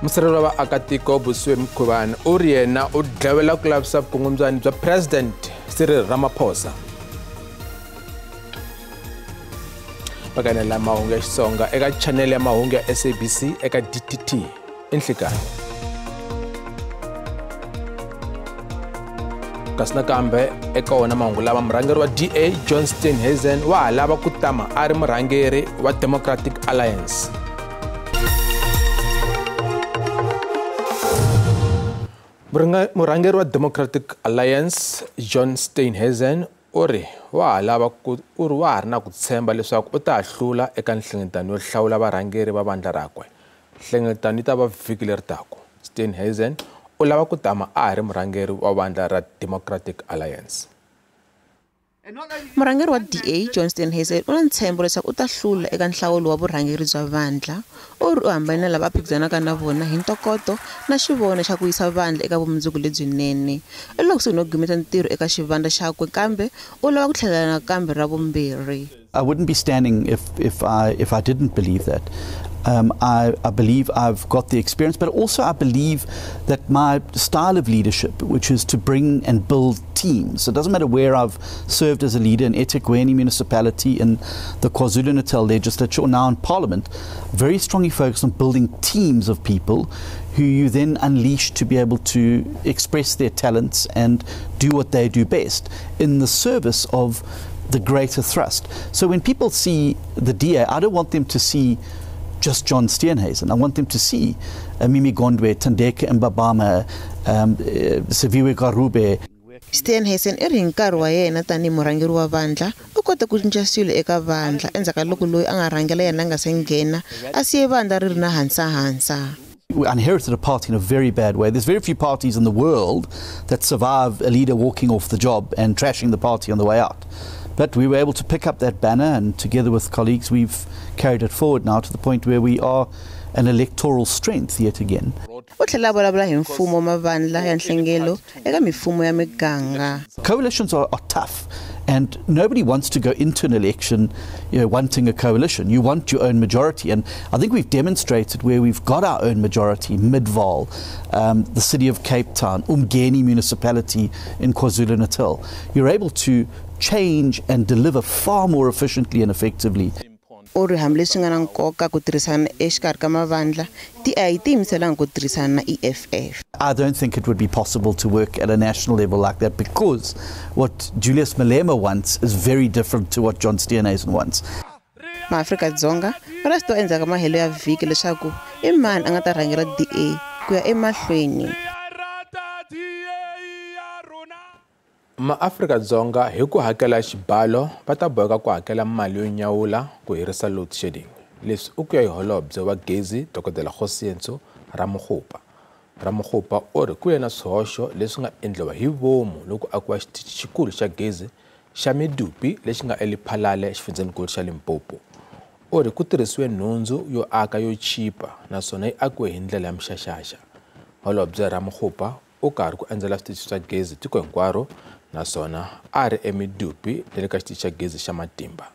Musirheleli wa vaakatiko Busiwe Mkhwebane u ri yena u dlawela ku lavisa vukungundzwani bya President Cyril Ramaphosa. Vakanela mahungu ya Xitsonga eka chanele ya mahungu ya SABC eka DTT i nhlikani. Kasi nakambe eka wona mahungu lama, murhangeri wa DA John Steenhuisen wa ha lava ku tama a ri murhangeri wa Democratic Alliance. Murhangeri wa Democratic Alliance John Steenhuisen u ri wa ha lava ku u ri wa ha ri na ku tshemba leswaku u ta hlula eka nhlengeletano yo hlawula varhangeri va vandla rakwe. Nhlengeletano yi ta va vhiki leri taka. Steenhuisen u lava ku tama a ha ri murhangeri wa vandla ra Democratic Alliance. Murhangeri wa DA John Steenhuisen u na ntshembo leswaku u ta hlula eka nhlawulo wa vurhangeri bya vandla. U ri u hambane na lava a phikizanaka na vona hi ntokoto na xivono xa ku yisa vandla eka vumundzuku lebyinene. U le kusuhi no gimeta ntirho eka xivandla xakwe kambe u lava ku tlhelela nakambe ra vumbirhi. I wouldn't be standing if I didn't believe that. I believe I've got the experience, but also I believe that my style of leadership, which is to bring and build teams, it doesn't matter where I've served as a leader in eThekwini municipality, in the KwaZulu-Natal legislature, or now in Parliament, very strongly focused on building teams of people who you then unleash to be able to express their talents and do what they do best in the service of the greater thrust. So when people see the DA, I don't want them to see just John Steenhuisen. I want them to see Mimi Gondwe, Thandeka Mbabama, Siviwe Gwarube. Steenhuisen i ri hi nkarhi wa yena tanihi murhangeri wa vandla u kote ku cinca swilo eka vandla endzhaku ka loko loyi a nga rhangela yena a nga se nghena a siye vandla ri ri na hansahansa. We inherited a party in a very bad way. There's very few parties in the world that survive a leader walking off the job and trashing the party on the way out. But we were able to pick up that banner, and together with colleagues, we've carried it forward now to the point where we are an electoral strength yet again. U tlhela a vulavula hi mfumo wa mavandla ya nhlengelo eka mifumo ya miganga. Coalitions are tough, and nobody wants to go into an election wanting a coalition. You want your own majority, and I think we've demonstrated where we've got our own majority, Midvaal, the city of Cape Town, Umgeni municipality in KwaZulu-Natal. You're able to change and deliver far more efficiently and effectively. U ri hambileswi nga na nkoka ku tirhisana exikarhi ka mavandla, DA yi tiyimiselanga ku tirhisana na EFF. I don't think it would be possible to work at a national level like that, because what Julius Malema wants is very different to what John Steenhuisen wants. MaAfrika-Dzonga va ta swi tiva endzhaku ka mahelo ya vhiki leswaku i mani a nga ta rhangela DA ku ya emahlweni. MaAfrika-Dzonga hi ku hakela xibalo va ta boheka ku hakela mali yo nyawula ku herisa load shedding. Leswi i ku ya hi holobye wa gezi Dr Kgosientsho Ramokgopa. Ramokgopa u ri ku ve na swihoxo leswi nga endliwa hi vomu loko akiwa xitichi xikulu xa gezi xa Medupi lexi nga eLephalale exifundzenikulu xa Limpopo. U ri ku tirhisiwe nhundzu yo aka yo chipa naswona yi akiwe hi ndlela ya mixaxaxa. Holobye Ramokgopa u karhi ku endzela switichi swa gezi tiko hinkwaro naswona a ri eMedupi na le ka xitichi xa gezi xa Matimba.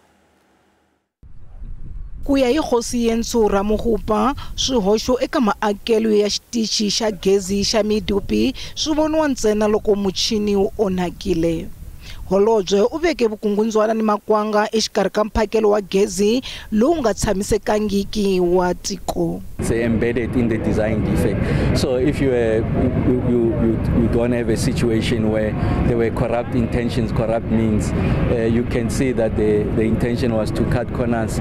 Ku ya hi Kgosientsho Ramokgopa, swihoxo eka maakelo ya xitichi xa gezi xa Medupi swi voniwa ntsena loko muchini wu onhakile. Holobye u veke vukungundzwana ni makwanga exikarhi ka mphakelo wa gezi lowu nga tshamisekangiki wa tiko. It's embedded in the design defect. So if you don't have a situation where there were corrupt intentions, corrupt means, you can see that the intention was to cut corners,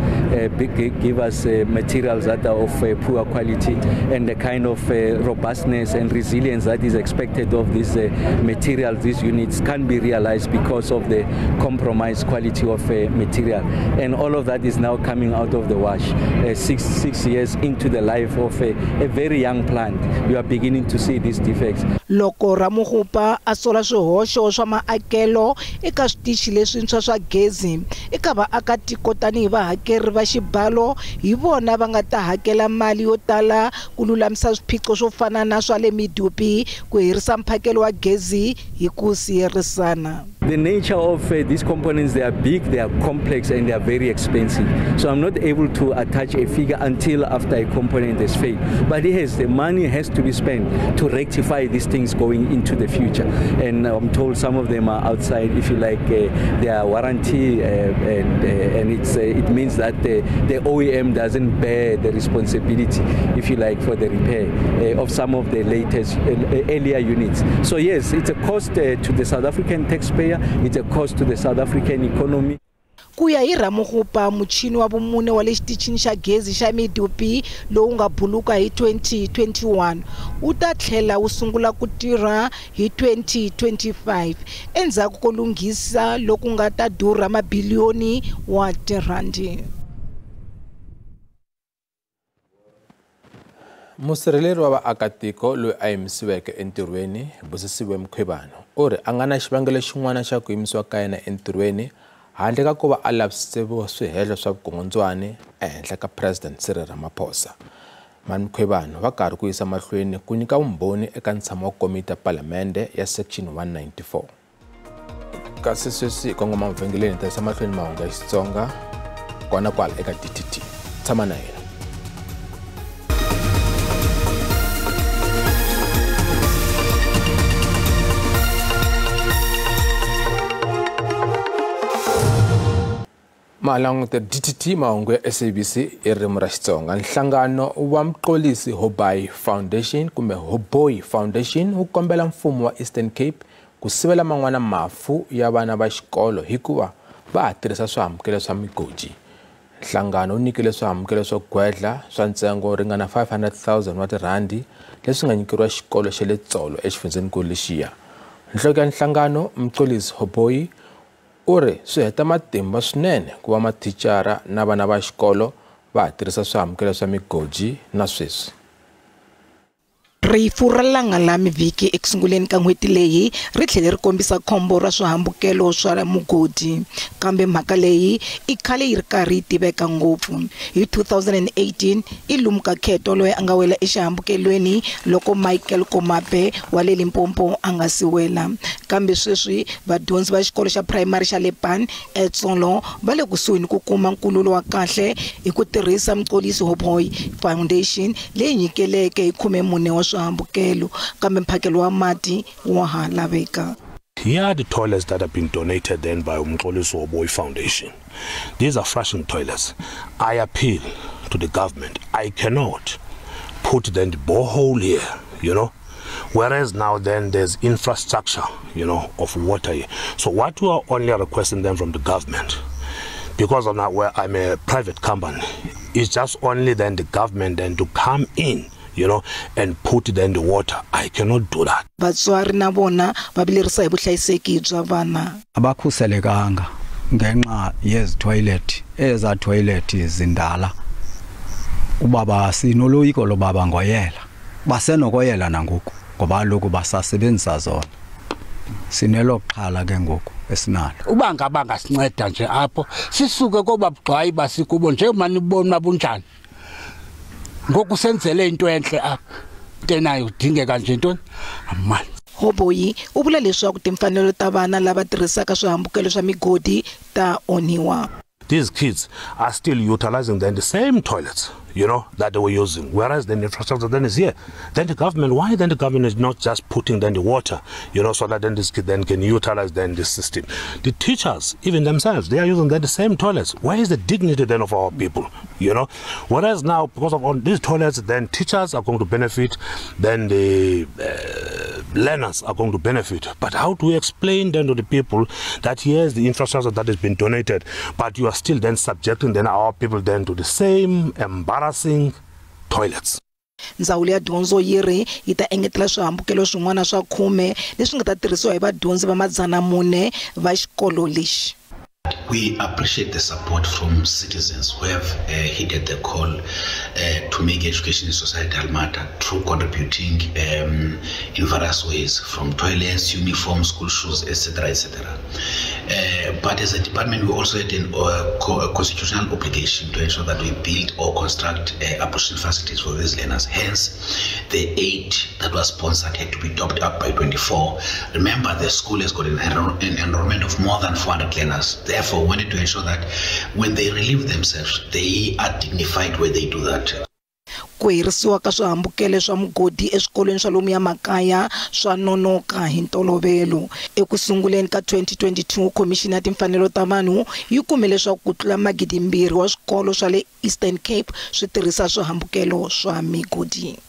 give us materials that are of poor quality, and the kind of robustness and resilience that is expected of these materials, these units, can't be realized because of the compromised quality of material. And all of that is now coming out of the wash. 6 years into the life of a very young plant, you are beginning to see these defects. Loko Ramokgopa a sola swihoxo swa maakelo eka switichi leswintshwa swa gezi eka vaakatiko tanihi vahakeri va xibalo, hi vona va nga ta hakela mali yo tala ku lulamisa swiphiqo swo fana na swa le Medupi ku herisa mphakelo wa gezi hi ku siyerisana. The nature of these components, they are big, they are complex, and they are very expensive. So I'm not able to attach a figure until after a component has failed. But yes, the money has to be spent to rectify these things going into the future. And I'm told some of them are outside, if you like, their warranty, and it means that the OEM doesn't bear the responsibility, if you like, for the repair of some of the latest, earlier units. So yes, it's a cost to the South African taxpayer. It's a cost to the South African economy. Ku ya hi Ramokgopa, muchini wa vumune wa le xitichini xa gezi xa Medupi lowu nga buluka hi 2021 wu ta tlhela wu sungula ku tirha hi 2025 endzhaku ko lunghisa loku nga ta durha mabiliyoni wa tirhandi. Musirheleri wa vaakatiko loyi a yimisiweke entirhweni Busisiwe Mkhwebane u ri a nga na xivangelo xin'wana xa ku yimisiwa ka yena entirhweni handle ka ku va a lavisise swihehlo swa vukungundzwani ehenhla ka President Cyril Ramaphosa. Mkhwebane va karhi ku yisa mahlweni ku nyika vumbhoni eka ntshamo wa komiti ya palamende ya Section 194. Kasi sweswi hi kongoma mavhengeleni hi ta yisa mahlweni mahungu ya Xitsonga kona kwala eka DTT. Tshama na hina. Malanguta DTT mahungu ya SABC hi ririmi ra Xitsonga. Nhlangano wa Mxolisi Hobai Foundation kumbe Hoboyi Foundation wu kombela mfumo wa Eastern Cape ku sivela man'wana mafu ya vana va xikolo hikuva va ha tirhisa swihambukelo swa migodi. Nhlangano wu nyikile swihambukelo swo gwedla swa ntsengo wo ringana 500,000 wa tirhandi leswi nga nyikeriwa xikolo xa le Tsolo exifundzhenikulu lexiya. Nhloko ya nhlangano Mxolisi Hoboyi u ri swi heta matimba swinene ku va mathicara na vana va xikolo va ha tirhisa swihambukelo swa migodi na sweswi. Rifu ra langa la mivhiki ekusunguleni ka n'hweti leyi ri tlhele ri kombisa khombo ra swihambukelo swa mugodi, kambe mhaka leyi i khale yi ri karhi yi tiveka ngopfu. Hi 2018 i Lumka Kheto loyi a nga wela exihambukelweni loko Michael Komape wa le Limpopo a nga si wela. Kambe sweswi vadyondzi va xikolo xa primary xa Lepan eTsolo va le kusuhi ni ku kuma nkululo wa kahle hi ku tirhisa Mxolisi Hoboyi Foundation leyi nyikeleke hi 14 wa swihambukelo, kambe mphakelo wa mati wa ha laveka. Here are the toilets that have been donated then by Mxolisi Hoboyi Foundation. These are flushing toilets. I appeal to the government. I cannot put then the borehole here, you know. Whereas now then there's infrastructure, you know, of water here. So what we are only requesting them from the government, because I'm not where I'm a private company, it's just only then the government then to come in, you know, and put then the water. I cannot do that. Vatswari na vona va vilerisa hi vuhlayiseki bya vana. Abakhuselekanga ngenxa yezi toilet, eza toilet zindala. Ubaba sinoloyiko lobaba ngoyela. Basenokoyela nangoku ngoba kaloku basasebenzisa zona. Sineloxhala ke ngoku esinalo. Uba ngaba ngasinceda nje apho sisuke koba bugxwayi basikubo nje manibona bunjani. Ngoku senzele into enhle apha. Tenayo udingeka nje ntoni? Amanzi. Hoboyi u vula leswaku timfanelo ta vana lava tirhisaka swihambukelo swa migodi ta onhiwa. These kids are still utilizing then the same toilets, you know, that they were using, whereas then the infrastructure then is here. Then the government, why then the government is not just putting then the water, you know, so that then this kid then can utilize then this system. The teachers, even themselves, they are using then the same toilets. Where is the dignity then of our people, you know? Whereas now, because of all these toilets, then teachers are going to benefit, then the learners are going to benefit. But how do we explain then to the people that here's the infrastructure that has been donated, but you are still then subjecting then our people then to the same embarrassing toilets? Ndzawulo ya dyondzo yi ri yi ta engetela swihambukelo swin'wana swa 10 leswi nga ta tirhisiwa hi vadyondzi va 400 va xikolo lexi. We appreciate the support from citizens who have heeded the call to make education a societal matter through contributing in various ways, from toilets, uniforms, school shoes, etc., etc. But as a department, we also had a constitutional obligation to ensure that we build or construct ablution facilities for these learners. Hence, the 8 that was sponsored had to be topped up by 24. Remember, the school has got an enrollment of more than 400 learners. Therefore, we wanted to ensure that when they relieve themselves, they are dignified when they do that. Ku herisiwa ka swihambukelo swa mugodi eswikolweni swa lomu ya makaya swa nonoka hi ntolovelo. Eku sunguleni ka 2022, Khomixini ya Timfanelo ta Vanhu yi kume leswaku ku tlula 2,000 wa swikolo swa le Eastern Cape swi tirhisa swihambukelo swa migodi.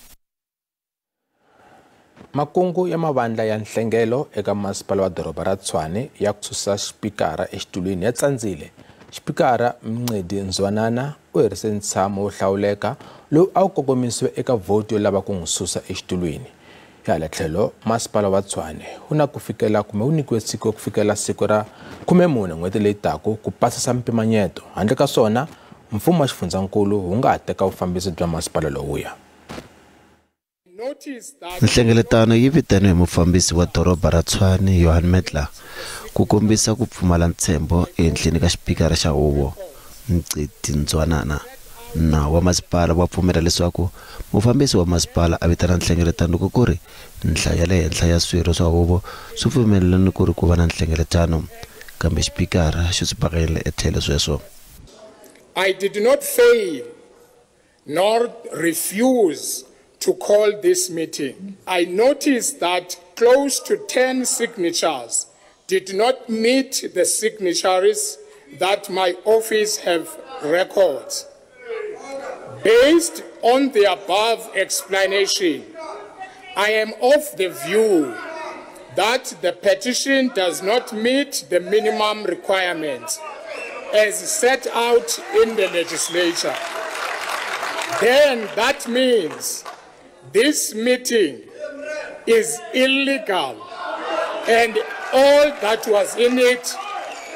Makungu ya mavandla ya nhlengelo eka masipala wa doroba ra Tshwane ya ku susa xipikara exitulwini ya tsandzile. Xipikara Mncedi Nzwanana u herise ntshamo wo hlawuleka lowu a wu kongomisiwe eka vhoti yo lava ku n'wi susa exitulwini. Hi hala tlhelo, masipala wa Tshwane wu na ku fikela kumbe wu nyikiwe siku ku fikela siku ra 14 n'hweti leyi taka ku pasisa mpimanyeto. Handle ka swona, mfumo wa xifundzankulu wu nga ha teka vufambisi bya masipala lowuya. Nhlengeletano yi vitaniwe hi mufambisi wa doroba ra Tshwane Johan Mettler ku kombisa ku pfumala ntshembo ehenhleni ka xipikara xa huvo Mncedi Nzwanana. Nawu wa masipala wa pfumela leswaku mufambisi wa masipala a vitana nhlengeletano loko ku ri nhlayo ya le henhla ya swirho swa huvo swi pfumelelani ku ri ku va na nhlengeletano, kambe xipikara xi swi bakanyela etlhelo sweswo. I did not fail nor refuse to call this meeting. I noticed that close to 10 signatures did not meet the signatories that my office have records. Based on the above explanation, I am of the view that the petition does not meet the minimum requirements as set out in the legislature. Then that means this meeting is illegal and all that was in it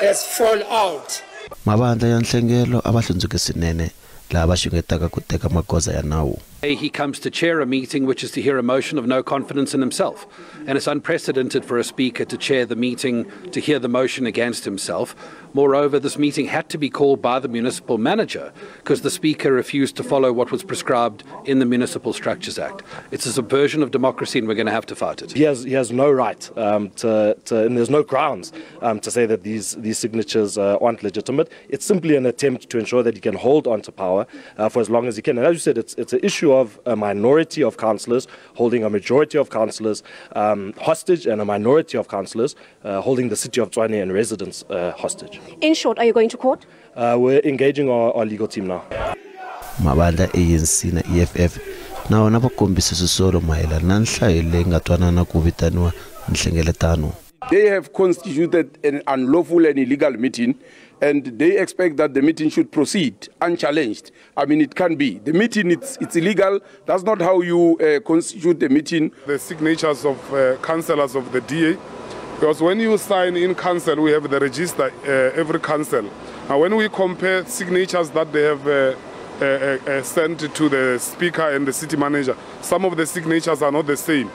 has fallen out. Mavandla ya nhlengelo a va hlundzuke swinene laha va xungetaka ku teka magoza ya nawu. He comes to chair a meeting which is to hear a motion of no confidence in himself. And it's unprecedented for a speaker to chair the meeting to hear the motion against himself. Moreover, this meeting had to be called by the municipal manager because the speaker refused to follow what was prescribed in the Municipal Structures Act. It's a subversion of democracy and we're going to have to fight it. He has no right and there's no grounds to say that these signatures aren't legitimate. It's simply an attempt to ensure that he can hold on to power for as long as he can. And as you said, it's an issue of a minority of councillors holding a majority of councillors hostage and a minority of councillors holding the city of Tshwane and residents hostage. In short, are you going to court? We're engaging our legal team now. Mavandla ANC na EFF na wona va kombise swisolo mayelana na nhlayo leyi nga twanana ku vitaniwa nhlengeletano. They have constituted an unlawful and illegal meeting, and they expect that the meeting should proceed unchallenged. I mean, it can't be. The meeting, it's illegal. That's not how you constitute the meeting. The signatures of councillors of the DA, because when you sign in council, we have the register, every council. Now, when we compare signatures that they have sent to the speaker and the city manager, some of the signatures are not the same.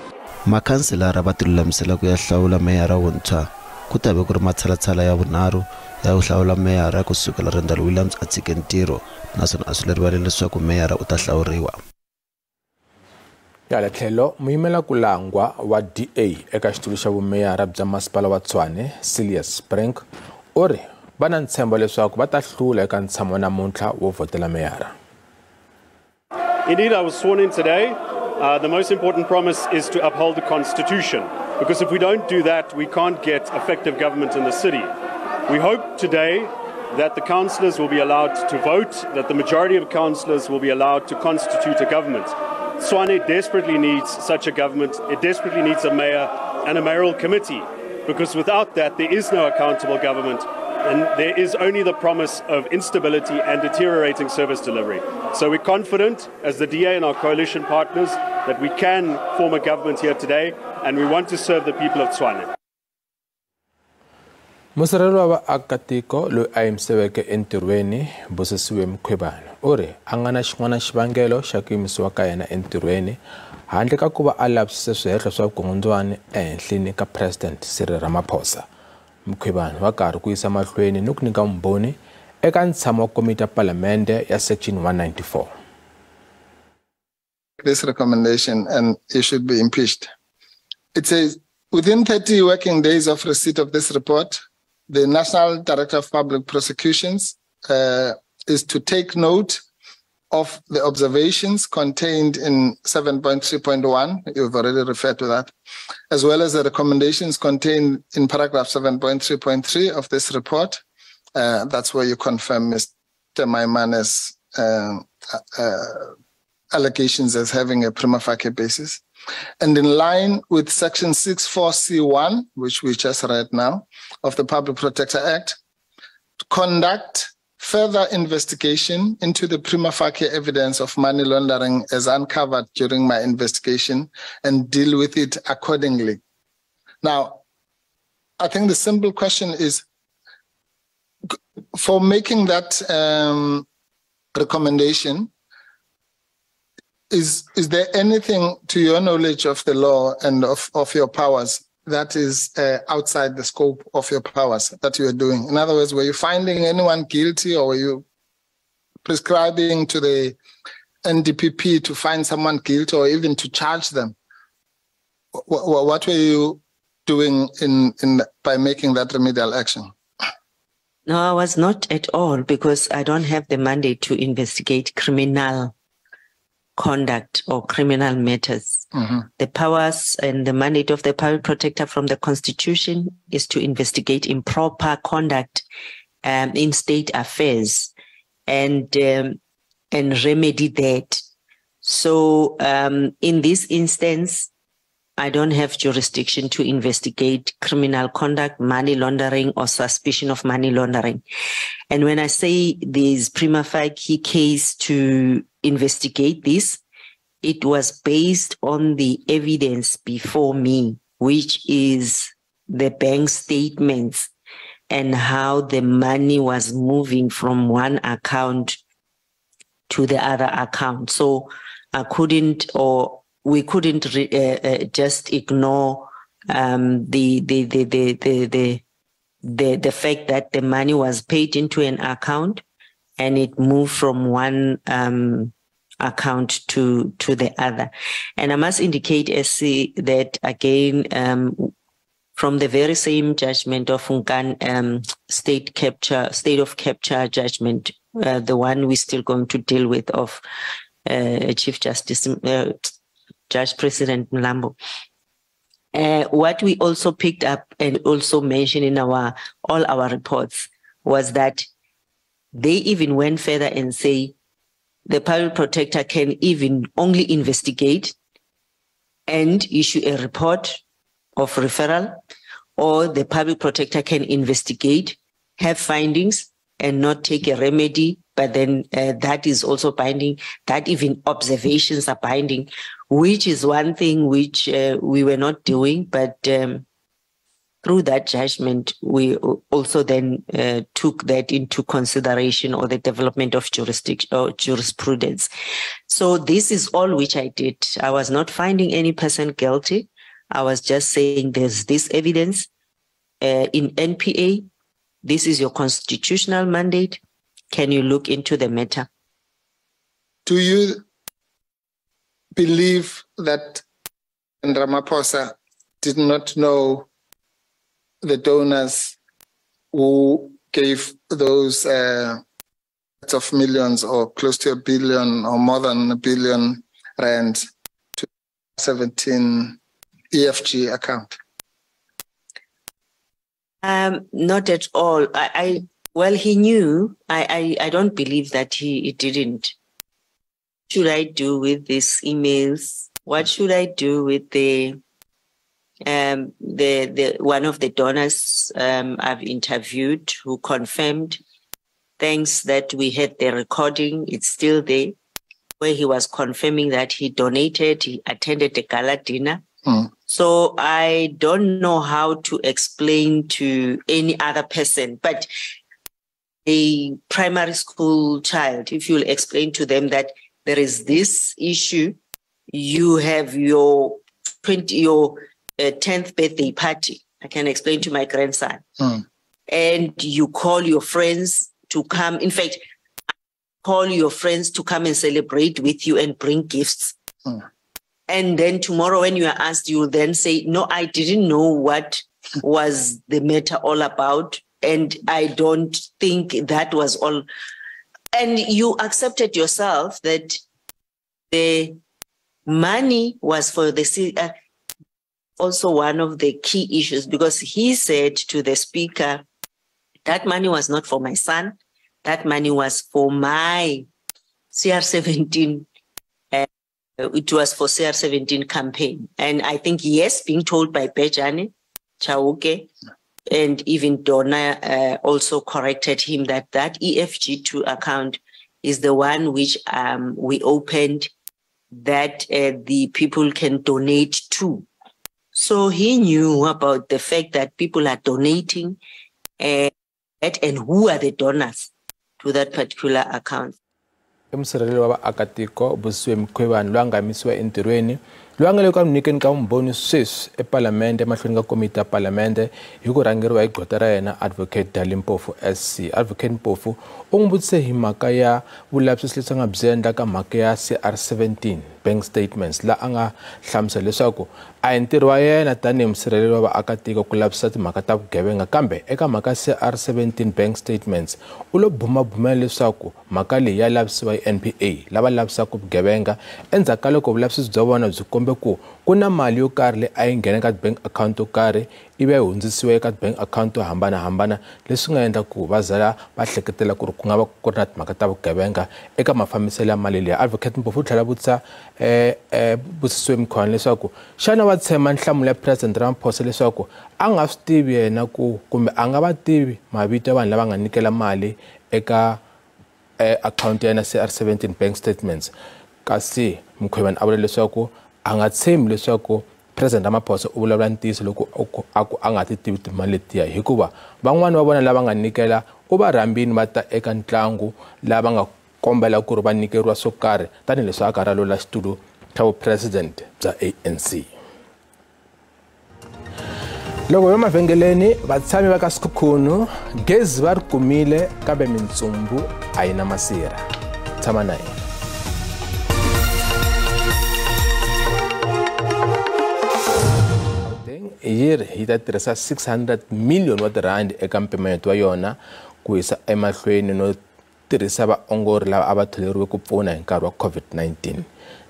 Makhanselara va tilulamisela ku ya hlawula meyara wuntshwa ku ta ve ku ri matshalatshala ya vunharhu ya ku hlawula meyara ku sukela Randall Williams a tshike ntirho, naswona a swi le rivaleni leswaku meyara u ta hlawuriwa. Hala tlhelo, muyimela ku langwa wa DA eka xitulu xa vumeyara bya masipala wa Tshwane, Cilliers Brink, u ri va na ntshembo leswaku va ta hlula eka ntshamo wa namuntlha wo vhotela meyara. Indeed, I was sworn in today. The most important promise is to uphold the Constitution, because if we don't do that, we can't get effective government in the city. We hope today that the councillors will be allowed to vote, that the majority of councillors will be allowed to constitute a government. Tshwane desperately needs such a government. It desperately needs a mayor and a mayoral committee, because without that, there is no accountable government, and there is only the promise of instability and deteriorating service delivery. So we're confident, as the DA and our coalition partners, that we can form a government here today, and we want to serve the people of Tshwane. Musirheleli wa vaakatiko loyi a yimisiweke entirhweni Busisiwe Mkhwebane u ri a nga na xin'wana xivangelo xa ku yimisiwa ka yena entirhweni handle ka ku va a lavisise swihehlo swa vukungundzwani ehenhleni ka President Cyril Ramaphosa. Mkhwebane wa karhi ku yisa mahlweni ni ku nyika vumbhoni eka ntshamo wa komiti ya Palamende ya Section 194. This recommendation and you should be impeached. It says, within 30 working days of receipt of this report, the National Director of Public Prosecutions is to take note of the observations contained in 7.3.1, you've already referred to that, as well as the recommendations contained in paragraph 7.3.3 of this report. That's where you confirm Mr. Maimane's allegations as having a prima facie basis. And in line with section 64C1, which we just read now, of the Public Protector Act, to conduct further investigation into the prima facie evidence of money laundering as uncovered during my investigation and deal with it accordingly. Now, I think the simple question is, for making that recommendation, is there anything to your knowledge of the law and of your powers that is outside the scope of your powers that you are doing? In other words, were you finding anyone guilty, or were you prescribing to the NDPP to find someone guilty or even to charge them? What were you doing in by making that remedial action? No, I was not at all, because I don't have the mandate to investigate criminal conduct or criminal matters. Mm-hmm. The powers and the mandate of the public protector from the Constitution is to investigate improper conduct in state affairs and remedy that. So in this instance, I don't have jurisdiction to investigate criminal conduct, money laundering, or suspicion of money laundering. And when I say there's prima facie case to investigate this, it was based on the evidence before me, which is the bank statements and how the money was moving from one account to the other account. So I couldn't, or we couldn't just ignore the fact that the money was paid into an account and it moved from one account to the other. And I must indicate, SC, that again, from the very same judgment of Nkan, state of capture judgment, the one we're still going to deal with of Chief Justice, Judge President Mlambo. What we also picked up and also mentioned in all our reports was that they even went further and say the public protector can even only investigate and issue a report of referral, or the public protector can investigate, have findings, and not take a remedy, but then that is also binding, that even observations are binding, which is one thing which we were not doing, but through that judgment, we also then took that into consideration, or the development of jurisdiction or jurisprudence. So this is all which I did. I was not finding any person guilty. I was just saying there's this evidence in NPA. This is your constitutional mandate. Can you look into the matter? Do you believe that Ramaphosa did not know the donors who gave those of millions or close to a billion or more than a billion rand to 17 EFG account? Not at all. Well, he knew. I don't believe that he didn't. What should I do with these emails? What should I do with the one of the donors I've interviewed who confirmed, thanks that we had the recording, it's still there, where he was confirming that he donated, he attended the gala dinner. Mm. So I don't know how to explain to any other person, but a primary school child, if you'll explain to them that there is this issue, you have your 10th birthday party, I can explain to my grandson. And you call your friends to come. In fact, call your friends to come and celebrate with you and bring gifts. And then tomorrow when you are asked, you will then say, no, I didn't know what was the matter all about. And I don't think that was all. And you accepted yourself that the money was for the... also one of the key issues, because he said to the speaker, that money was not for my son. That money was for my CR17. It was for CR17 campaign. And I think, yes, being told by Bejane Chauke, and even Donna also corrected him that that EFG2 account is the one which we opened that the people can donate to. So he knew about the fact that people are donating and who are the donors to that particular account. Musirheleli wa vaakatiko Busisiwe Mkhwebane loyi a nga yimisiwa entirhweni loyi a nga le ku nyikeni ka vumbhoni sweswi epalamende emahlweni ka komiti ya palamende hi ku rhangeriwa hi gqweta ra yena Advocate Dali Mpofu SC. Advocate Mpofu u n'wi vutise hi mhaka ya vulavisisi lebyi a nga byi endla ka mhaka ya CR17 bank statements laha a nga hlamusela leswaku a hi ntirho wa yena tanihi musirheleli wa vaakatiko ku lavisisa timhaka ta vugevenga, kambe eka mhaka ya CR17 bank statements u lo bumabumela leswaku mhaka leyi ya lavisiwa hi NPA lava lavisaka vugevenga endzhaku ka loko vulavisisi bya vona byi kombe ku ku na mali yo karhi leyi a yi nghena ka bank account yo karhi ivi yi hundzisiwa eka bank account to hambanahambana, leswi nga endla ku va zala va hleketela ku ri ku nga va ku ri na timhaka ta vugevenga eka mafambiselo ya mali leyi. Advocate Mpofu u tlhela vutisa Busisiwe Mkhwebane leswaku xana wa tshemba nhlamulo ya President Ramaphosa leswaku a nga swi tivi yena ku kumbe a nga va tivi mavito ya vanhu lava nga nyikela mali eka account ya yena CR17 bank statements, kasi Mkhwebane a vula leswaku a nga tshembi leswaku President Ramaphosa u vulavula ntiyiso loko a ku a nga ti tivi timali letiya, hikuva van'wani va vona lava nga nyikela u va rhambini va ta eka ntlangu lava nga kombela ku ri va nyikeriwa swo karhi tanihileswi a karhi a lwela xitulu xa vupresident bya ANC. Loko va mavhengeleni vatshami va ka Sekhukhune gezi va ri kumile kambe mintsumbu a yi na masirha. Tshama na yena. Yi ri yi ta tirhisa 600 million wa tirhandi eka mpimanyeto wa yona ku yisa emahlweni no tirhisa vaongori lava a va tholeriwe ku pfuna hi nkarhi wa COVID-19.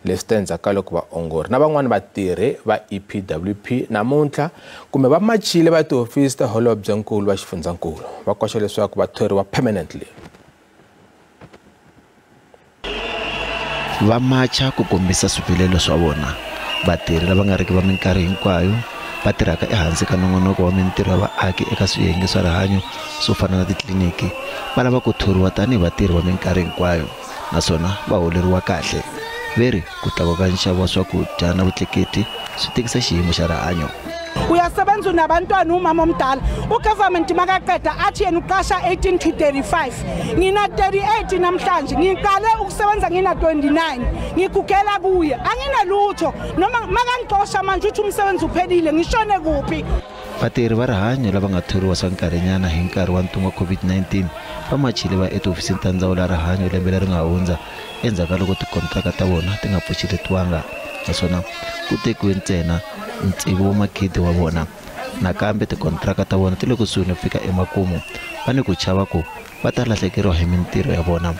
Leswi ta endzhaku ka loko vaongori na van'wani vatirhi va EPWP namuntlha kumbe va machile va tihofisi ta holobyenkulu wa xifundzankulu va koxa leswaku va thoriwa permanently. Va macha ku kombisa swivilelo swa vona. Vatirhi lava nga riki va minkarhi hinkwayo va tirhaka ehansi ka nongonoko wa mintirho ya vaaki eka swiyenge swa rihanyo swo fana na titliliniki va lava ku thoriwa tanihi vatirhi va minkarhi hinkwayo naswona va holeriwa kahle. Veri ku tlakuka nxavo wa swakudya na vutleketli swi tikisa xiyimo xa rihanyo. Uyasebenza unabantwana umama omdala, ugovernment makaqeda athi yena uqasha 18 to 35, ngina 38 namhlanje, ngiqale ukusebenza ngina 29, ngigugela kuye anginalutho noma makangixosha manje uthi umsebenzi uphelile ngishone kuphi. Vatirhi va rihanyo lava nga thoriwa swa nkarhinyana hi nkarhi wa ntungu wa COVID-19 va machile va etihofisini ta ndzawulo ya rihanyo lembe leri nga hundza endzhaku ka loko tikontraka ta vona ti nga pfuxeletiwanga naswona ku tekiwe ntsena ntsevu wa magidi wa vona. Nakambe tikontraka ta vona ti le kusuhi no fika emakumu, va ni ku chava ku va ta lahlekeriwa hi mintirho ya vona.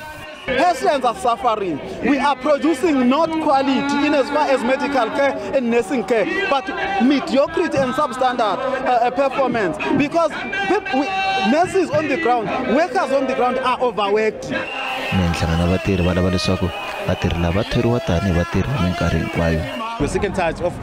Patients are suffering. We are producing not quality in as far as medical care and nursing care, but mediocrity and substandard performance, because nurses on the ground, workers on the ground are overworked. Minhlangano ya vatirhi va lava leswaku vatirhi lava thoriwa tanihi vatirhi va minkarhi hinkwayo. We're sick and tired of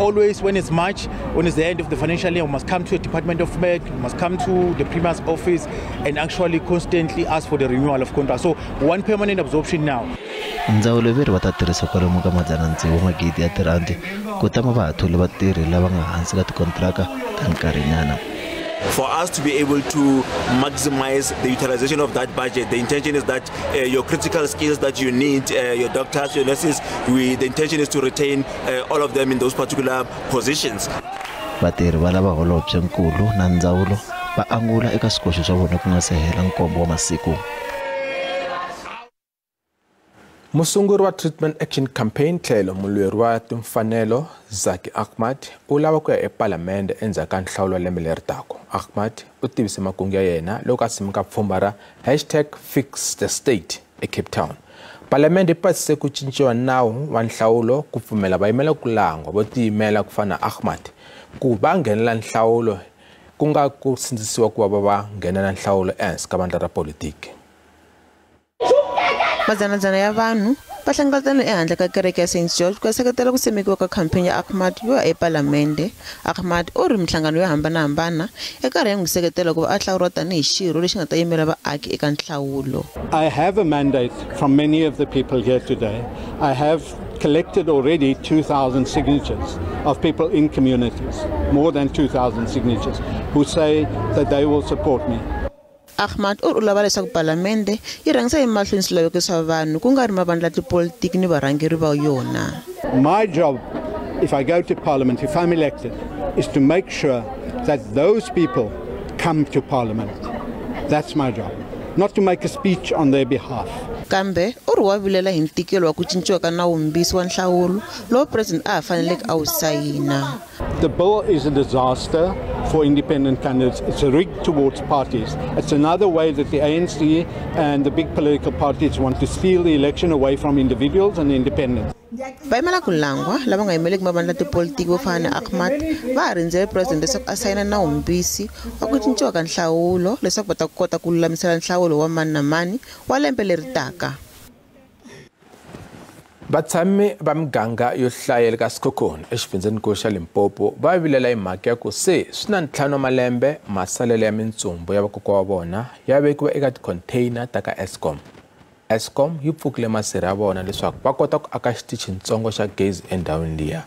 always when it's March, when it's the end of the financial year, we must come to the Department of Med, we must come to the Premier's office and actually constantly ask for the renewal of contract. So one permanent absorption now. Ndzawulo veri va ta tirhisa kwalomu ka 600 ya tirhandi ku tama va ha tholi vatirhi lava nga hansi ka tikontraka ta nkarhinyana. For us to be able to maximize the utilization of that budget, the intention is that your critical skills that you need, your doctors, your nurses, the intention is to retain all of them in those particular positions. Vatirhi va lava holobyenkulu na ndzawulo va angula eka swikoxo swa vona ku nga se hela 7 wa masiku. Musunguri wa Treatment Action Campaign tlhelo mulweri wa timfanelo Zaki Ahmad u lava ku ya epalamende endzhaku ka nhlawulo wa lembe leri taka. Ahmad u tivise makungu ya yena loko a simeka pfhumba ra #FixTheState eCape Town. Palamende yi pasise ku cinciwa nawu wa nhlawulo ku pfumela vayimela ku langwa vo tiyimela ku fana na Ahmad ku va nghenela nhlawulo ku nga ku sindzisiwa ku va va nghenela nhlawulo ehansi ka vandla ra politiki. Madzanadzana ya vanhu va hlengeletane ehandle ka kereke ya St George ku ya seketela ku simekiwa ka campaign ya Ahmad yo ya epalamende. Ahmad u ri minhlangano yo hambanahambana ya karhi ya n'wi seketela ku va a hlawuriwa tanihi xirho lexi nga ta yimela vaaki eka nhlawulo. I have a mandate from many of the people here today. I have collected already 2,000 signatures of people in communities, more than 2,000 signatures, who say that they will support me. Ahmad u lava leswaku palamende yi rhangisa emahlweni swilaveko swa vanhu ku nga ri mavandla ya tipolitiki ni varhangeri va yona. My job, if I go to parliament, if I'm elected, is to make sure that those people come to parliament. That's my job. Not to make a speech on their behalf. Kambe u ri wa vilela hi ntikelo wa ku cinciwa ka nawumbisi wa nhlawulo lowu president a ha faneleke a wu sayina. The bill is a disaster for independent candidates. It's a rig towards parties. It's another way that the ANC and the big political parties want to steal the election away from individuals and independents. Vayimela ku langwa lava nga yimeleki mavandla tipolitiki vo fana na Ahmad va ha rindzele president leswaku a sayina nawumbisi wa ku cinciwa ka nhlawulo leswaku va ta kota ku lulamisela nhlawulo wa mani na mani wa lembe leri taka. Vatshami va miganga yo hlayela ka Sekhukhune exifundzhenikulu xa Limpopo va vilela hi mhaka ya ku se swi na 5 wa malembe masalela ya mintsumbu ya vakokwa wa vona ya vekiwa eka tikhontheyina ta ka Eskom. Eskom yi pfukile masirha ya vona leswaku va kota ku aka xitichitsongo xa gezi endhawini liya.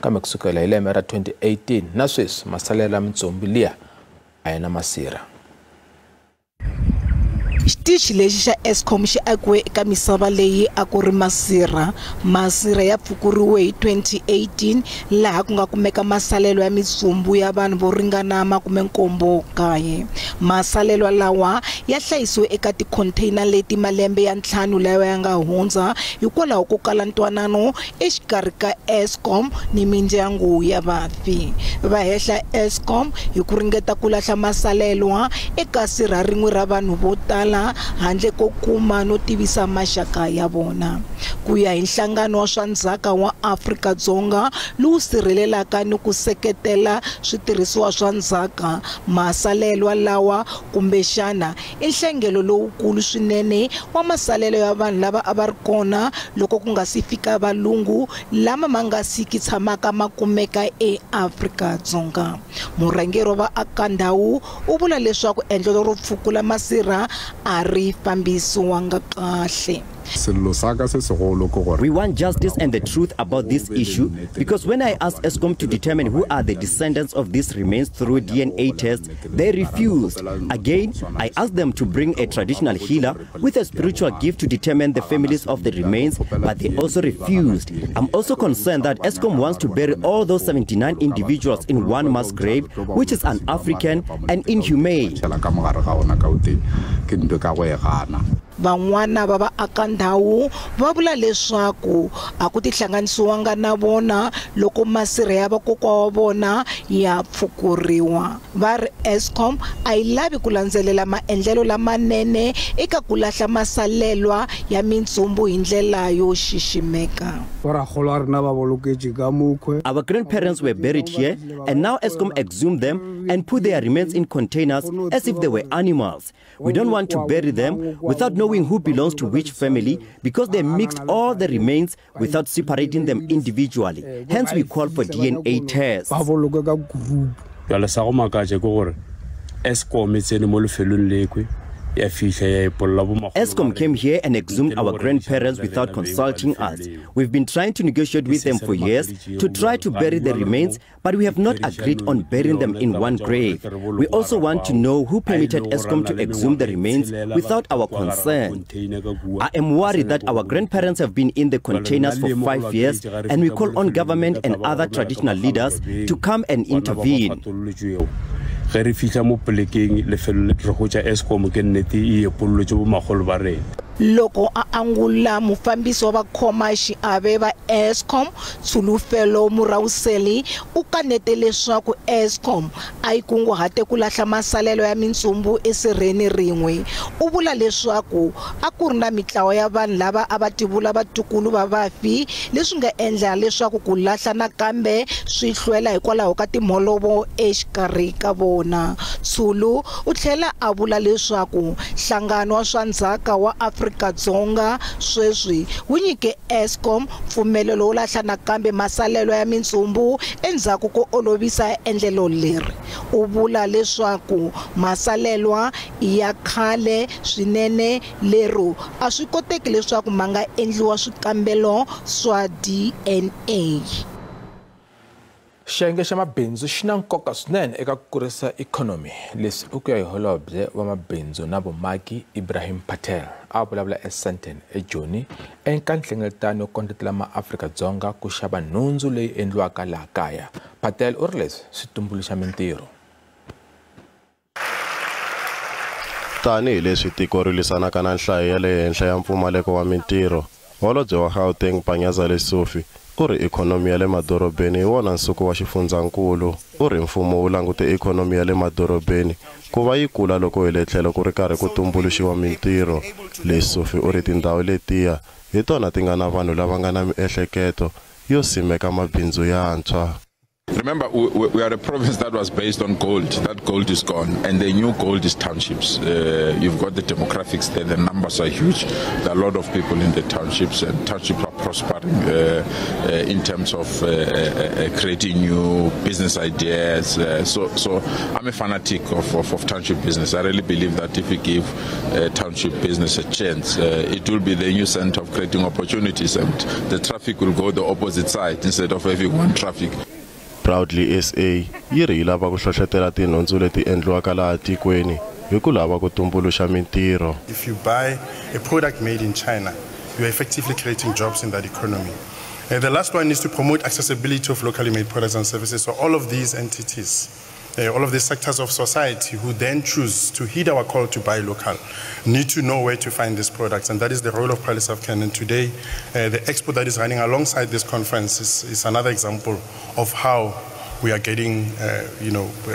Kambe kusukela hi lembe ra 2018 na sweswi masalela ya mintsumbu liya a yi na masirha. Xitichi lexi xa Eskom xi akiwe eka misava leyi a ku ri masirha. Masirha ya pfukuriwe hi 2018 laha ku nga kumeka masalelo ya mitsumbu ya vanhu vo ringana 79. Masalelo lawa ya hlayisiwe eka tikhontheyina leti malembe ya 5 lawa ya nga hundza hikwalaho ko kala ntwanano exikarhi ka Eskom ni mindyangu ya vafi. Va hehla Eskom hi ku ringeta ku lahla masalelwa eka sirha rin'we ra vanhu vo tala handle ko kuma no tivisa maxaka ya vona. Ku ya hi nhlangano wa swa ndzhaka wa Afrika-Dzonga lowu sirhelelaka ni ku seketela switirhisiwa swa ndzhaka, masalelwa lawa kumbexana i nhlengelo lowukulu swinene wa masalelo ya vanhu lava a va ri kona loko ku nga si fika valungu lama ma nga siki tshamaka ma kumeka eAfrika-Dzonga. Murhangeri wa vaakandhawu u vula leswaku endlelo ro pfukula masirha a ri fambisiwanga kahle. We want justice and the truth about this issue, because when I asked Eskom to determine who are the descendants of these remains through DNA tests, they refused. Again, I asked them to bring a traditional healer with a spiritual gift to determine the families of the remains, but they also refused. I'm also concerned that Eskom wants to bury all those 79 individuals in one mass grave, which is un-African and inhumane. Van'wana va vaakandhawu va vula leswaku a ku tihlanganisiwanga na vona loko masirha ya vakokwa wa vona ya pfukuriwa. Va ri Eskom a yi lavi ku landzelela maendlelo lamanene eka ku lahla masalelwa ya mintsumbu hi ndlela yo xiximeka. Our grandparents were buried here, and now Eskom exhumed them and put their remains in containers as if they were animals. We don't want to bury them without knowing who belongs to which family, because they mixed all the remains without separating them individually. Hence, we call for DNA tests. Eskom e tsene mo lefelong lekwe Eskom came here and exhumed our grandparents without consulting us. We've been trying to negotiate with them for years to try to bury the remains, but we have not agreed on burying them in one grave. We also want to know who permitted Eskom to exhume the remains without our consent. I am worried that our grandparents have been in the containers for 5 years, and we call on government and other traditional leaders to come and intervene. Loko a angula mufambisi wa vakhoma xiave va Eskom Tsholofelo Murauseli u kanete leswaku Eskom a yi kunguhate ku lahla masalelo ya mintsumbu esirheni rin'we. U vula leswaku a ku ri na mitlawa ya vanhu lava a va tivula vatukulu va vafi, leswi nga endla leswaku ku lahla nakambe swi hlwela hikwalaho ka timholovo exikarhi ka vona. Tshulu u tlhela a vula leswaku nhlangano wa swa ndzhaka wa Afrika-Dzonga sweswi wu nyike Eskom mpfumelelo wo lahla nakambe masalelo ya mintsumbu endzhaku ko olovisa endlelo leri. U vula leswaku masalelwa ya khale swinene lero a swi koteki leswaku ma nga endliwa swikambelo swa DNA. Xiyenge xa mabindzu xi na nkoka swinene eka ku kurisa ikhonomi. Leswi i ku ya hi holobye wa mabindzu na vumaki Ibrahim Patel a vulavula eSandton eJoni eka nhlengeletano yo kondletela maAfrika-Dzonga ku xava nhundzu leyi endliwaka laha kaya. Patel u ri leswi swi tumbuluxa mintirho. Tanihi leswi tiko ri lwisanaka na nhlayo ya le henhla ya mpfumaleko wa mintirho, holobye wa Gauteng Panyaza Lesufi u ri ikhonomi ya le madorobeni hi wona nsuku wa xifundzankulu. U ri mfumo wu langute ikhonomi ya le madorobeni ku va yi kula loko hi le tlhelo ku ri karhi ku tumbuluxiwa mintirho. Lesufi u ri tindhawu letiya hi tona ti nga na vanhu lava nga na miehleketo yo simeka mabindzu yantshwa. Remember, we are a province that was based on gold. That gold is gone, and the new gold is townships. You've got the demographics there. The numbers are huge. There are a lot of people in the townships, and townships are prospering in terms of creating new business ideas. So I'm a fanatic of township business. I really believe that if we give township business a chance, it will be the new center of creating opportunities, and the traffic will go the opposite side instead of having one traffic. Proudly SA yi ri yi lava ku hlohletela tinhundzu leti endliwaka laha tikweni hi ku lava ku tumbuluxa mintirho. If you buy a product made in China, you are effectively creating jobs in that economy. The last one is to promote accessibility of locally made products and services. So all of these entities, all of these sectors of society who then choose to heed our call to buy local need to know where to find these products, and that is the role of Proudly South African. And today, the expo that is running alongside this conference is another example of how we are getting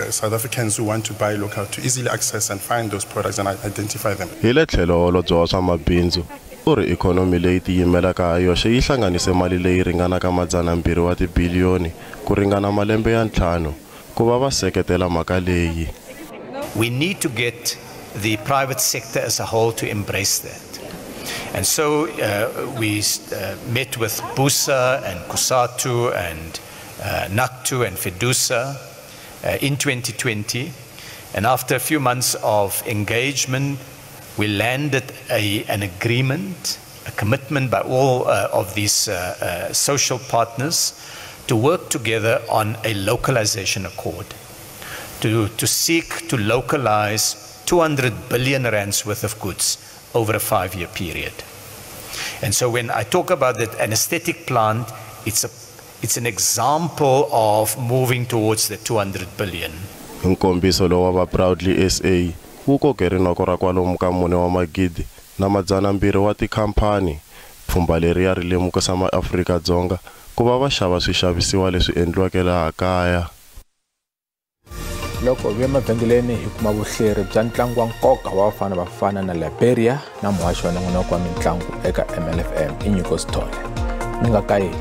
South Africans who want to buy local to easily access and find those products and identify them. Hi le tlhelo holobye wa swa mabindzu u ri ikhonomi leyi tiyimelaka ha yoxe yi hlanganise mali leyi ringanaka 200 wa tibiliyoni ku ringana malembe ya 5 ku va va seketela mhaka leyi. We need to get the private sector as a whole to embrace that. And so we met with BUSA and COSATU and NACTU and FEDUSA in 2020. And after a few months of engagement, we landed an agreement, a commitment by all of these social partners to work together on a localization accord, to seek to localize 200 billion rands worth of goods over a 5-year period. And so when I talk about that anesthetic plant, it's an example of moving towards the 200 billion. Nkombiso lowu wa Proudly SA wu koke rinoko ra kwalomu ka 4 wa magidi na 200 wa tikhampani. Pfhumba leri ya ri lemukisa maAfrika-Dzonga ku va va xava swixavisiwa leswi endliweke laha kaya. Loko hi ya emavhengeleni hi kuma vuhleri bya ntlangu wa nkoka wa Bafana Bafana na Liberia na muhaxi wa nongonoko wa mintlangu eka MLFM i Nyiko Sithole. Mi nga kayeli.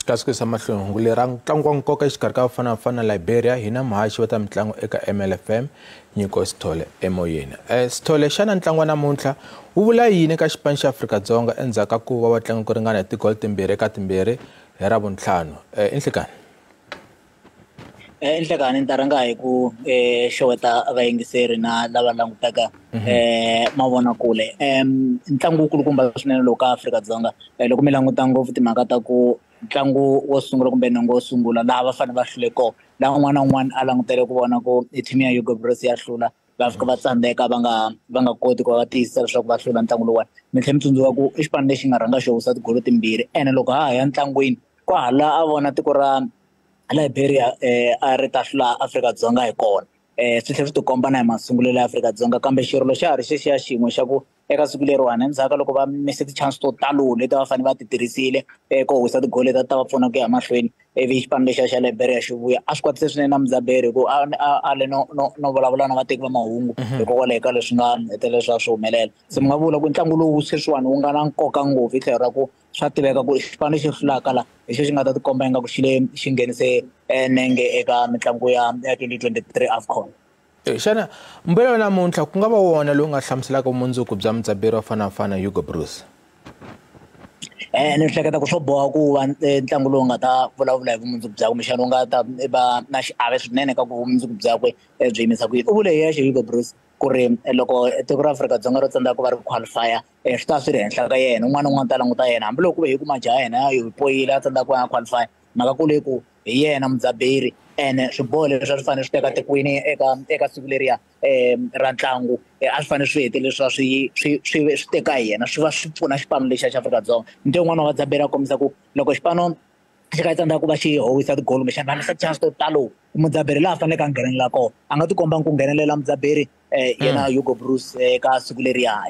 Kasi ku yisa mahlweni hungu leri ra ntlangu wa nkoka exikarhi ka Bafana Bafana na Liberia hi na muhaxi wa ta mitlangu eka MLFM Nyiko Sithole emoyeni. Sithole, xana ntlangu wa namuntlha wu vula yini eka xipano xa Afrika-Dzonga endzhaku ka ku va va tlanga ku ringana hi tigoli 2-2 hi Ravuntlhanu? I nhlikani. Nhlekani ni ta rhanga hi ku xeweta vayingiseri na lava langutaka mavonakule. Ntlangu wu kulukumba swinene lowu ka Afrika-Dzonga. Loko mi languta ngopfu timhaka ta ku ntlangu wo sungula kumbe nongo wo sungula laha va fanele va hlule kona, laha un'wana na un'wana a langutele ku vona ku team ya Hugo Broos ya hlula, va fika va tsandzeka va nga koti ku va va tiyisisa leswaku va hlula ntlangu lowuwani. Mi tlhela mi tsundzuka ku i xipano lexi nga rhanga xi howisa tigolo timbirhi, ene loko ha ha ya ntlangwini kwahala a vona tiko ra Liberia a ri ta hlula Afrika-Dzonga hi kona. Swi tlhela swi tikomba na hi masungulelo ya Afrika-Dzonga, kambe xirilo xa ha ri xexiya xin'we xa ku eka siku leriwani endzhaku ka loko va mise ti-chance to talo leti va fanele va ti tirhisile ku howisa tigolo leti a ti ta va pfuna ku ya mahlweni, ivi xipano lexiya xa Liberia xi vuya. A swi kwatise swinene na Mudzaberi hi ku a le no vulavula na vateki va mahungu hikokwalaho ka leswi nga hetelela swi va swi humelela. Se mi nga vula ku ntlangu lowu sweswiwani wu nga na nkoka ngopfu hi tlhelo ra ku swa tiveka ku xipano lexi hlulaka la hi xo xi nga ta tikomba ingaku xi le xi nghenise nenge eka mitlangu ya 2023 AFCON. Xana mbuyelo wa namuntlha ku nga va wona lowu nga hlamuselaka vumundzuku bya mudzaberi wa Bafana Bafana Hugo Broos? Ni hleketa ku swo boha ku va ntlangu lowu nga ta vulavula hi vumundzuku byakwe, kumbexana wu nga ta va na xiave swinene ka ku vumundzuku byakwe byi yimisa ku yini. U vule hi yexe Hugo Broos ku ri loko tiko ra Afrika-Dzonga ro tsandzeka ku va ri qualify-a, swi ta swi ri henhla ka yena, un'wana na un'wana ta languta yena, hambiloko ku ve hi ku majaha ya hina ya poyile a tsandzeka ku va qualify, mhaka kulu i ku hi yena mudzaberi, ene swiboho leswi a swi fanele swi teka tikweni eka siku leriya ra ntlangu, a swi fanele swi hetelele swi swi teka hi yena, swi va swi pfuna xipano lexiya xa Afrika-Dzonga. Nte un'wana wa vadzaberi a kombisa ku loko xipano xi kha xi tsandzeka ku va xi howisa tigolo kumbexana va misa chance to talo, mudzaberi laha a faneleke a nghenelela kona a nga tikombangi ku nghenelela mudzaberi yena Hugo Broos eka siku leriya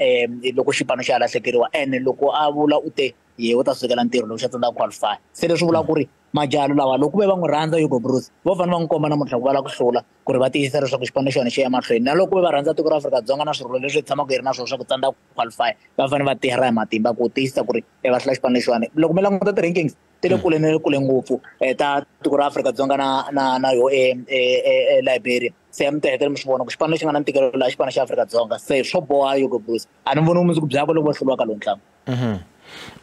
loko xipano xa ha lahlekeriwa. Ene loko a vula u te ye u ta sukela ntirho loko xa tsandzeka ku qualify. Se leswi vulaka ku ri majalo lawa loko ku ve va n'wi rhandza Hugo Broos, vo fanele va n'wi komba namuntlha ku va lava ku hlula, ku ri va tiyisisa leswaku xipano xa xona xi ya mahlweni. Na loko ku ve va rhandza tiko ra Afrika-Dzonga na swirilo leswi hi tshamaka hi ri na swona swa ku tsandzeka ku qualify, va fanele va tirha hi matimba ku tiyisisa ku ri va hlula xipano lexiwani. Loko mi languta ti-rankings ti le kule na le kule ngopfu ta tiko ra Afrika-Dzonga na yo Liberia. Se mi ta hetelela mi swi vona ku xipano lexi nga na ntikelo laha xipano xa Afrika-Dzonga. Se swo boha Hugo Broos, a ni voni vumundzuku byakwe loko va hluriwa ka lowu ntlangu.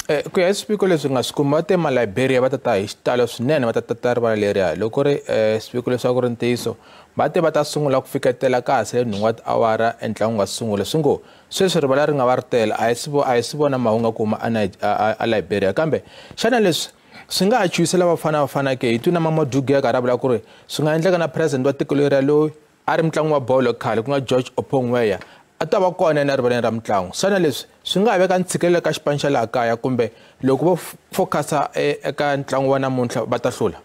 Ku ya hi swiviko leswi nga swi kuma, va te ma-Liberia va ta ta hi xitalo swinene, va ta tata rivala leriya. Loko ri swiviko leswaku ri ntiyiso, va te va ta sungula ku fiketela ka ha sele nhungu wa tiawara entlangu nga sungula. Swi ngo sweswi rivala ri nga va ri tele, a hi swi vona mahungu ya ku huma a Liberia. Kambe xana leswi swi nga ha chuhisela Bafana Bafana ke? Hi twi na Mamadou Gueye a karhi a vula ku ri swi nga endleka na president wa tiko leriya loyi a ri mutlangi wa bolo khale ku nga George Oppong Weah a ta va kona yena rivaleni ra mitlangu. Xana leswi swi nga ha veka ntshikelelo ka xipano xa laha kaya, kumbe loko vo focus-a eka ntlangu wa namuntlha va ta hlula?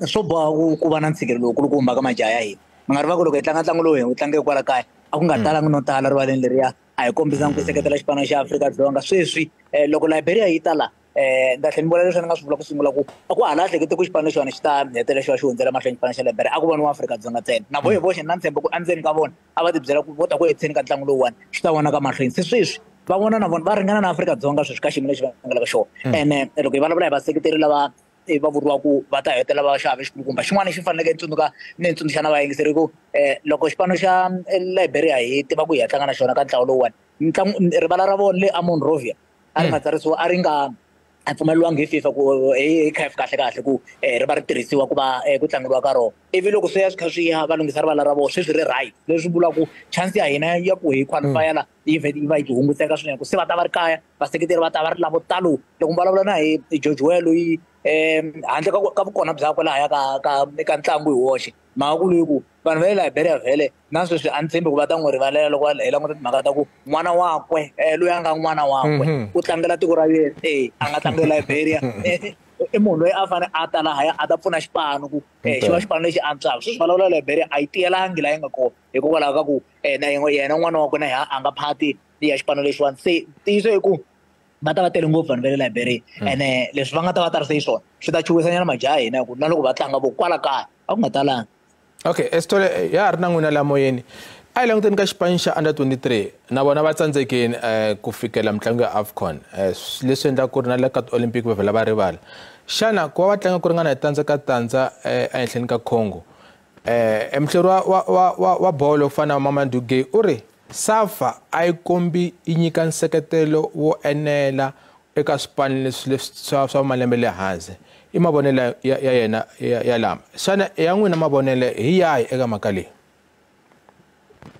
Swo boha ku va na ntshikelelo lowu kulukumba ka majaha ya hina. Mi nga rivaku loko hi tlanga ntlangu lowu hi wu tlangeke kwala kaya, a ku nga talangi no tala rivaleni leriya, a hi kombisanga ku seketela xipano xa Afrika-Dzonga. Sweswi loko Liberia yi ta la, ni ta tlhela ni vula leswi ni nga swi vula ku sungula ku a ku hala hlekete ku xipano lexiwani xi ta hetelela xi va xi hundzela mahlweni xipano xa Liberia, a ku voniwa Afrika-Dzonga ntsena. Na voho hi voxe ni na ntshembo ku endzeni ka vona a va ti byela ku vo ta ku hetiseni ka ntlangu lowuwani xi ta vonaka mahlweni. Se sweswi va vona na vona va ringana na Afrika-Dzonga sweswi ka xiyimo lexi va nga le ka xona. Ene loko hi vulavula hi vaseketeri lava va vuriwa ku va ta hetelela va xave xikulukumba, xin'wana lexi faneleke ni tsundzuka ni tsundzuxa na vayingiseri ku loko xipano xa Liberia hi tiva ku hi ya tlanga na xona ka ntlawa lowuwani, ntlangu rivala ra vona le a Monrovia a ri nga tsarisiwa, a ri nga pfumeleriwangi hi FIFA ku hi CAF kahle kahle ku ri va ri tirhisiwa ku va ku tlangeriwa ka rona. Ivi loko swi ya swi kha swi ya va lunghisa rivala ra vona, sweswi ri right, leswi vulaka ku chance ya hina ya ku hi qualify la yi vhele yi va yi hunguteka swinene, ku se va ta va ri kaya, vaseketeri va ta va ri lavo talo. Loko mi vulavula na hi George Weah loyi handle ka vukona byakwe lahaya ka ntlangu hi woxe, mhaka ku leyi ku vanhu va le Liberia vhele na sweswi a ni tshembi ku va ta n'wi rivalela loko hi languta timhaka ta ku n'wana wakwe loyi a nga n'wana wakwe u tlangela tiko ra USA, a nga tlangela Liberia. I munhu loyi a fanele a ta lahaya a ta pfuna xipano ku xi va xipano lexi antswaka. Sweswi vulavula Liberia a yi tiyelangi laha yi nga kona hikokwalaho ka ku na yena n'wana wakwe na yena a nga phati ya xipano lexiwani. Se ntiyiso i ku va ta va tele ngopfu vanhu va le Liberia, ene leswi va nga ta va tarise hi swona swi ta chuhisanyana majaha ya hina, hi ku na loko va tlanga vo kwala kaya a ku nga talangi. Okay, Sithole, ya ha ri na n'wina laha moyeni. A hi languteni ka xipano xa under 23, na vona va tsandzekile ku fikela mitlangu ya AFCON, leswi endlaka ku ri na le ka ti-Olympic va vhela va rivala. Xana ku va va tlanga ku ringana hi tandza ka tandza ehenhleni ka Congo, muhleri wa bolo ku fana na Mamadou Gueye u ri SAFA a yi kombi yi nyika nseketelo wo enela eka swipano leswi swa malembe le hansi. I mavonelo ya yena ya lama. Xana ya n'wina mavonelo hi yahi eka mhaka leyi?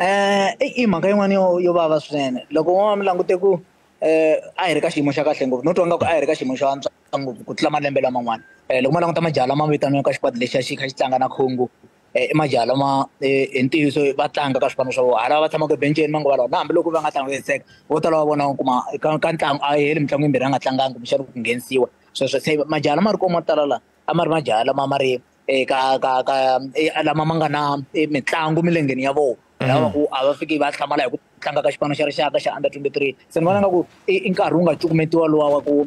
I mhaka yin'wana yo vava swinene. Loko n'wana mi langute ku a hi ri ka xiyimo xa kahle ngopfu, no twa nga ku a hi ri ka xiyimo xo antswa ngopfu ku tlula malembe laman'wana. Loko ma languta majaha lama vitaniwaka ka xikwadi lexiya xi kha xi tlanga na Congo, i majaha lama hi ntiyiso va tlanga ka swipano swa vona, hala va tshamaka ebenceni manguva lawa, na hambiloko va nga tlangi hetiseka, vo tala va vona u kuma ka ntlangu a heli mitlangu yimbirhi a nga tlangangi kumbexana ku nghenisiwa. Sweswo se majaha lama ri kona mo tala la a ma ri majaha lama ma ri ka ka ka lama ma nga na mitlangu milengeni ya vona, lava ku a va fiki va hlamala hi ku tlanga ka xipano xa rixaka xa under 23. Se ni vona nga ku i nkarhi wu nga cukumetiwa luwa wa ku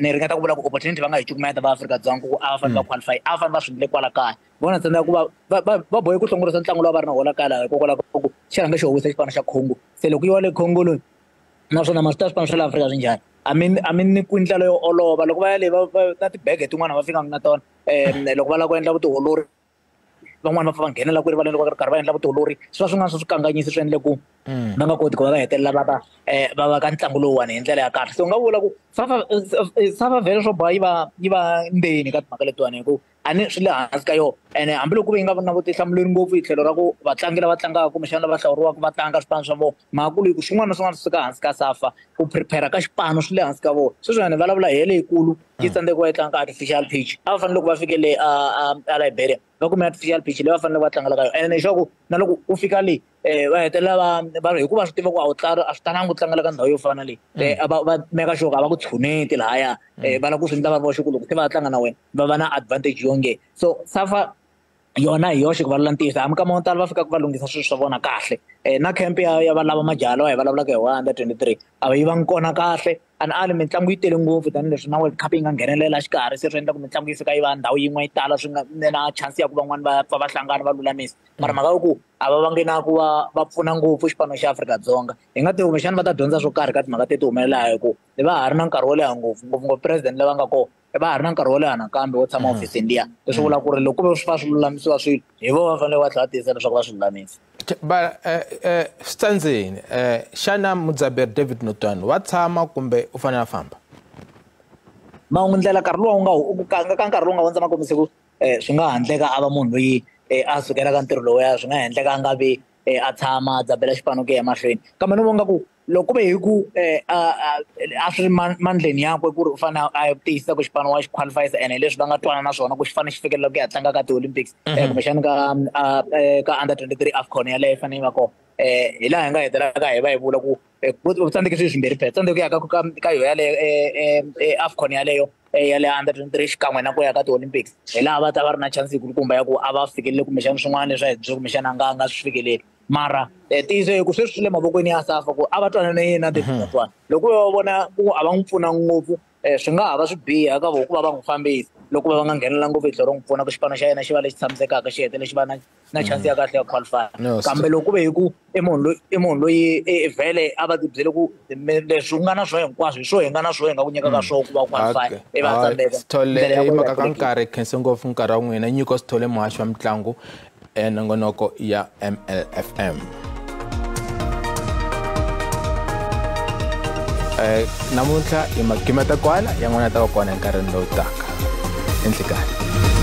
ni ringeta ku vula ku opportunity va nga yi cukumeta va Afrika-Dzonga ku a va fanele va qualify, a va fanele va swi endle kwala kaya. Vona ntsena ku va bohe ku hlongorisa ntlangu lowu va ri na wona kaya laha hikokwalaho ka ku xi rhanga xi howisa xipano xa Congo. Se loko yi wa le Congo loyi, naswona ma swi tiva swipano swa le Afrika swi njhani, a mi nyikiwi ndlela yo olova. Loko va ya le na tibege tin'wana va fikaka na tona, loko va lava ku endla vutiolori, van'wani va pfa va nghenela ku rivaleni loko va ri karhi va endla vutiolori, swi va swin'wana swa swikanganyisi swi endle ku va nga koti ku va va hetelela va va ka ntlangu lowuwani hi ndlela ya kahle. Se u nga vula ku SAFA vhele swo boha yi va ndzeni ka timhaka letiwani, hi ku a ni swi le hansi ka yona. Ene hambiloko ku ve yi nga na vutihlamuleri ngopfu hi tlhelo ra ku vatlangi lava tlangaka kumbexana lava hlawuriwaka va tlanga swipano swa vona, mhaka ku swin'wana na swin'wana swi suka hansi ka SAFA, ku prepare ka xipano swi le hansi ka vona. Sweswiwani vulavula hi leyikulu yi tsandzeka ku va yi tlanga ka artificial pitch. A va fanele loko va fike le a Liberia va kume artificial pitch leyi va fanele va tlangela ka yona. Ene leswaku na loko u fika le va hetelela va hikuva swi tiva ku a wu a swi talangi ku tlangela ka ndhawu yo fana leyi, va make sure ku a va ku tshuneti lahaya, va lava ku swi endla va ri voxe ku loko se va tlanga na wena va va na advantage yo nge. So SAFA yona hi yoxe ku vulavula ntiyiso, hambi kama vo tala va fikaka va lunghisa swilo swa vona kahle. Na camp ya va lava majaha lawa hi vulavulaka hi wona under 23 a va yi vangi kona kahle. A ni ali mitlangu yi tele ngopfu tanihileswi na World Cup yi nga nghenelela xikarhi, se swi endla ku mitlangu yi fika yi va ndhawu yin'we yi tala, swi nga na chance ya ku van'wani va pfa va hlangana va lulamisa. Mara mhaka yo ku a va vangi na ku va pfuna ngopfu xipano xa Afrika-Dzonga. Hi nga tivi kumbexana va ta dyondza swo karhi ka timhaka teti humelela hi ku va ha ri na nkarhi wo leha ngopfu, ngopfungopfu president lava nga kona va ha ri na nkarhi wo leha nakambe wo tshama ofisini liya. Leswi vulaka ku ri loko ku ve swi fa swi lulamisiwa swilo, hi vona va fanele va tlhela va tiyisisa leswaku va swi lulamisa. Swi tsandzeni, xana mudzaberi David Notwane wa tshama kumbe u fanele a famba? Mahungu ndlela nkarhi lowu nga ka nkarhi lowu nga hundza ma kombise ku swi nga ha endleka a va munhu loyi a sukelaka ntirho lowuya, swi nga ha endleka a nga vi a tshama a dzabela xipano ku ya emahlweni. Kambe ni vona nga ku loko ku ve hi ku a swi ri mandleni yakwe ku ri u fanele a tiyisisa ku xipano wa xi qualify-isa, ene leswi va nga twana na swona ku xi fanele xi fikelela ku ya tlanga ka ti-Olympics, kumbexana ka under 23 AFCON yaleyo yi fanele yi va kona. Hi laha hi nga hetelelaka hi va hi vula ku u tsandzeke swilo swimbirhi phela, tsandzeke ku ya ka yo yaleyo AFCON yaleyo ya le under 23 xikan'we na ku ya ka ti-Olympics. Hi laha va ta va ri na chance yikulukumba ya ku a va fikelele kumbexana swin'wana leswi a hi byele kumbexana a nga swi fikeleli. Mara ntiyiso hi ku sweswi swi le mavokweni ya SAFA ku a va twanane yena na David Notwane. Loko va vona ku a va n'wi pfuna ngopfu, swi nga ha va swi biha ka vona ku va va n'wi fambisa loko va nga nghenelela ngopfu hi tlhelo ro n'wi pfuna ku xipano xa yena xi va lexi tshamisekaka, xi hetelela xi va na chance ya kahle ya qualify. Kambe loko ku ve hi ku i munhu loyi vhele a va tibyele ku leswi u nga na swona hinkwaswo hi swona hi nga na swona hi nga ku nyikaka swona ku va u qualify, i va tsandzeka. Sithole, Ndlela ya hi ku mhaka ya ka pfulekile. nkarhi, khense ngopfu nkarhi wa n'wina. Nyiko Sithole, muhaxi wa mitlangu nongonoko ya MLFM. Namuntlha hi magimeta kwala, yan'wana ya ta va kona enkarhini lowu taka. Enhlekani.